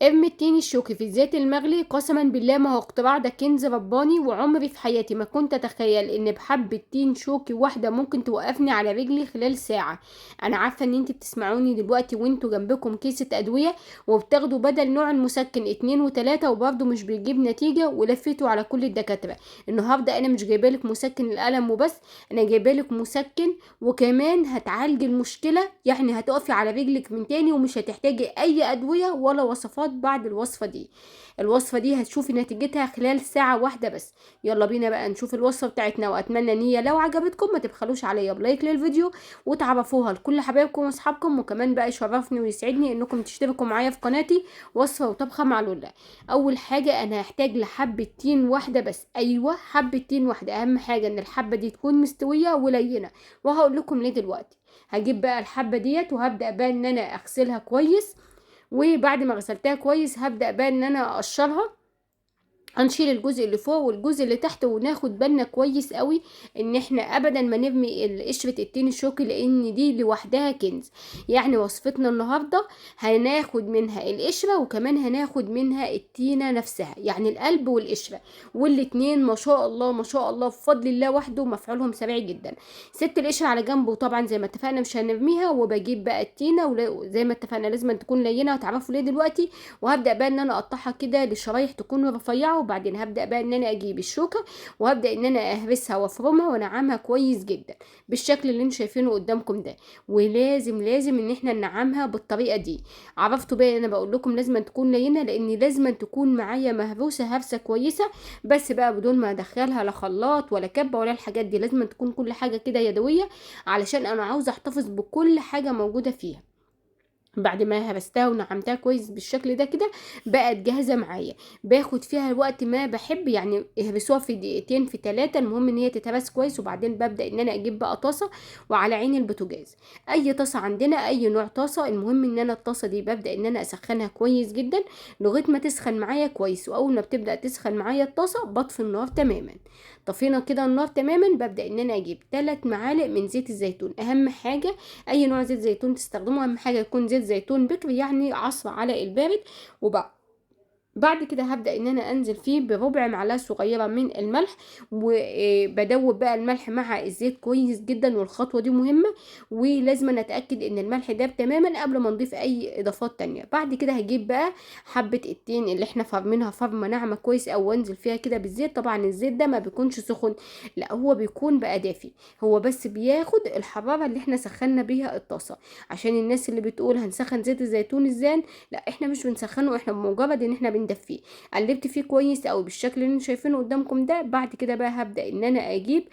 ارمي التين الشوكي في الزيت المغلي، قسما بالله ما هو اختراع، ده كنز رباني. وعمري في حياتي ما كنت اتخيل ان بحبة تين شوكي واحدة ممكن توقفني على رجلي خلال ساعة. انا عارفة ان انت بتسمعوني دلوقتي وانتوا جنبكم كيسة ادوية وبتاخدوا بدل نوع المسكن 2 و3 وبرضه مش بيجيب نتيجة، ولفيتوا على كل الدكاترة. النهاردة انا مش جايبالك مسكن الالم وبس، انا جايبالك مسكن وكمان هتعالج المشكلة، يعني هتقفي على رجلك من تاني ومش هتحتاجي اي ادوية ولا وصفات بعد الوصفة دي. الوصفة دي هتشوفي نتيجتها خلال ساعة واحدة بس. يلا بينا بقى نشوف الوصفة بتاعتنا، واتمنى ان هي لو عجبتكم ما تبخلوش عليا ب like للفيديو وتعرفوها لكل حبايبكم واصحابكم، وكمان بقى يشرفني ويسعدني انكم تشتركوا معايا في قناتي وصفة وطبخة مع لولا. اول حاجة انا هحتاج لحبة تين واحدة بس، ايوه حبة تين واحدة، اهم حاجة ان الحبة دي تكون مستوية ولينة، وهقول لكم ليه دلوقتي. هجيب بقى الحبة ديت وهبدأ بقى ان انا اغسلها كويس، وبعد ما غسلتها كويس هبدأ بقى ان انا اقشرها. هنشيل الجزء اللي فوق والجزء اللي تحت، وناخد بالنا كويس قوي ان احنا ابدا ما نرمي قشرة التين الشوكي لان دي لوحدها كنز. يعني وصفتنا النهارده هناخد منها القشرة وكمان هناخد منها التينه نفسها، يعني القلب والقشره، والاتنين ما شاء الله ما شاء الله بفضل الله وحده مفعولهم سريع جدا. سبت القشرة على جنب، وطبعا زي ما اتفقنا مش هنرميها. وبجيب بقى التينه وزي ما اتفقنا لازم تكون لينه، هتعرفوا ليه دلوقتي. وهبدا بقى ان انا اقطعها كده لشرايح تكون رفيعة، وبعدين هبدأ بقى ان انا اجيب الشوكة وهبدأ ان انا اهرسها وافرمها وانعمها كويس جدا بالشكل اللي انتم شايفينه قدامكم ده. ولازم لازم ان احنا ننعمها بالطريقة دي. عرفتوا بقى انا بقول لكم لازم تكون لينة، لان لازم تكون معايا مهروسة هرسة كويسة، بس بقى بدون ما ادخلها لا خلاط ولا كبة ولا الحاجات دي، لازم تكون كل حاجة كده يدوية علشان انا عاوزة احتفظ بكل حاجة موجودة فيها. بعد ما هرستها ونعمتها كويس بالشكل ده كده بقت جاهزة معايا. باخد فيها الوقت ما بحب، يعني اهرسوها في دقيقتين في 3، المهم ان هي تتهرس كويس. وبعدين ببدا ان انا اجيب بقى طاسه وعلى عين البوتاجاز، اي طاسه عندنا اي نوع طاسه، المهم ان انا الطاسه دي ببدا ان انا اسخنها كويس جدا لغاية ما تسخن معايا كويس. واول ما بتبدا تسخن معايا الطاسه بطفي النار تماما. طفينا كده النار تماما، ببدا ان انا اجيب 3 معالق من زيت الزيتون. اهم حاجة اي نوع زيت زيتون تستخدمه، اهم حاجة يكون زيت زيتون بكر، يعني عصر على البارد. وبعد كده هبدأ ان انا انزل فيه بربع معلقه صغيرة من الملح، وبدوب بقى الملح مع الزيت كويس جدا. والخطوة دي مهمة، ولازم اتاكد ان الملح داب تماما قبل ما نضيف اي اضافات تانية. بعد كده هجيب بقى حبه التين اللي احنا فرمينها فرمه ناعمة كويس او وانزل فيها كده بالزيت. طبعا الزيت ده ما بيكونش سخن، لا هو بيكون بقى دافي، هو بس بياخد الحرارة اللي احنا سخنا بيها الطاسه. عشان الناس اللي بتقول هنسخن زيت الزيتون ازاي، لا احنا مش بنسخنه، احنا بمجرد ان احنا بندفيه. قلبت فيه كويس قوي بالشكل اللي انتم شايفينه قدامكم ده. بعد كده بقى هبدا ان انا اجيب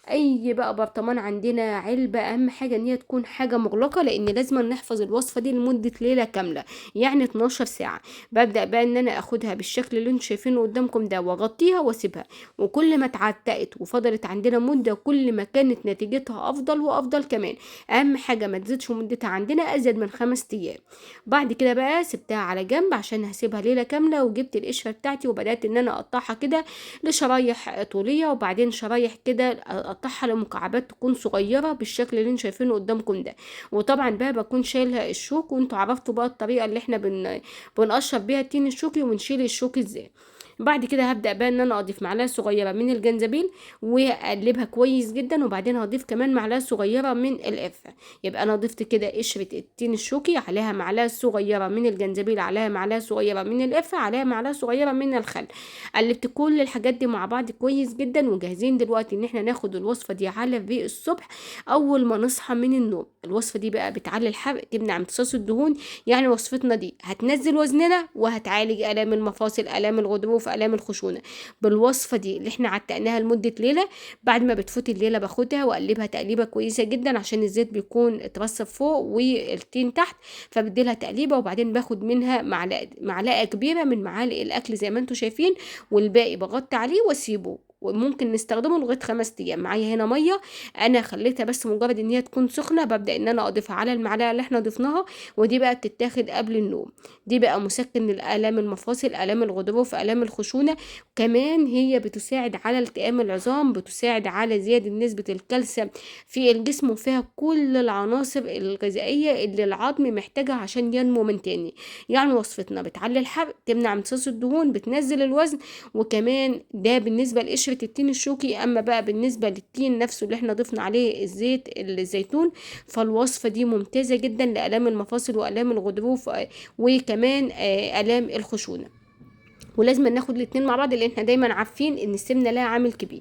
اي بقى برطمان عندنا، علبة، اهم حاجة ان هي تكون حاجة مغلقة، لان لازم نحفظ الوصفة دي لمدة ليلة كاملة، يعني 12 ساعة. ببدا بقى ان انا اخدها بالشكل اللي انتم شايفينه قدامكم ده واغطيها واسيبها، وكل ما اتعتقت وفضلت عندنا مده كل ما كانت نتيجتها افضل وافضل كمان. اهم حاجة ما تزيدش مدتها عندنا ازيد من 5 ايام. بعد كده بقى سبتها على جنب عشان هسيبها ليلة كاملة، وجبت القشرة بتاعتي وبدات ان انا اقطعها كده لشرايح طوليه، وبعدين شرايح كده اقطعها لمكعبات تكون صغيرة بالشكل اللي انتم شايفينه قدامكم ده. وطبعا بقى بكون شايلها الشوك، وانتوا عرفتوا بقى الطريقة اللي احنا بنقشر بيها التين الشوكي ونشيل الشوك ازاي. بعد كده هبدأ بقى ان انا اضيف معلقه صغيرة من الجنزبيل واقلبها كويس جدا، وبعدين هضيف كمان معلقه صغيرة من القرفه. يبقى انا ضفت كده قشرة التين الشوكي، عليها معلقه صغيرة من الجنزبيل، عليها معلقه صغيرة من القرفه، عليها معلقه صغيرة من الخل. قلبت كل الحاجات دي مع بعض كويس جدا، وجاهزين دلوقتي ان احنا ناخد الوصفة دي على الريق الصبح اول ما نصحى من النوم. الوصفة دي بقى بتعلي الحرق، تمنع امتصاص الدهون، يعني وصفتنا دي هتنزل وزننا وهتعالج الام المفاصل، الام الغضروف، الام الخشونه. بالوصفه دي اللي احنا عتقناها لمدة ليلة، بعد ما بتفوت الليلة باخدها واقلبها تقليبه كويسة جدا عشان الزيت بيكون اترسب فوق والتين تحت، فبديلها تقليبه. وبعدين باخد منها معلقه كبيرة من معالق الاكل زي ما انتم شايفين، والباقي بغطي عليه واسيبه. وممكن نستخدمه لغاية 5 ايام. معايا هنا مية انا خليتها بس مجرد ان هي تكون سخنة، ببدا ان انا اضيفها على المعلقة اللي احنا ضفناها، ودي بقى بتتاخد قبل النوم. دي بقى مسكن للالام المفاصل، الام الغضروف، الام الخشونه، كمان هي بتساعد على التئام العظام، بتساعد على زيادة نسبه الكالسيوم في الجسم، وفيها كل العناصر الغذائية اللي العظم محتاجها عشان ينمو من تاني. يعني وصفتنا بتعلي الحرق، تمنع امتصاص الدهون، بتنزل الوزن، وكمان ده بالنسبة لقشره التين الشوكي. اما بقى بالنسبة للتين نفسه اللي احنا ضفنا عليه الزيت الزيتون، فالوصفه دي ممتازة جدا لالام المفاصل والام الغضروف وكمان الام الخشونه. ولازم ناخد الاتنين مع بعض، لان احنا دايما عارفين ان السمنة لها عامل كبير.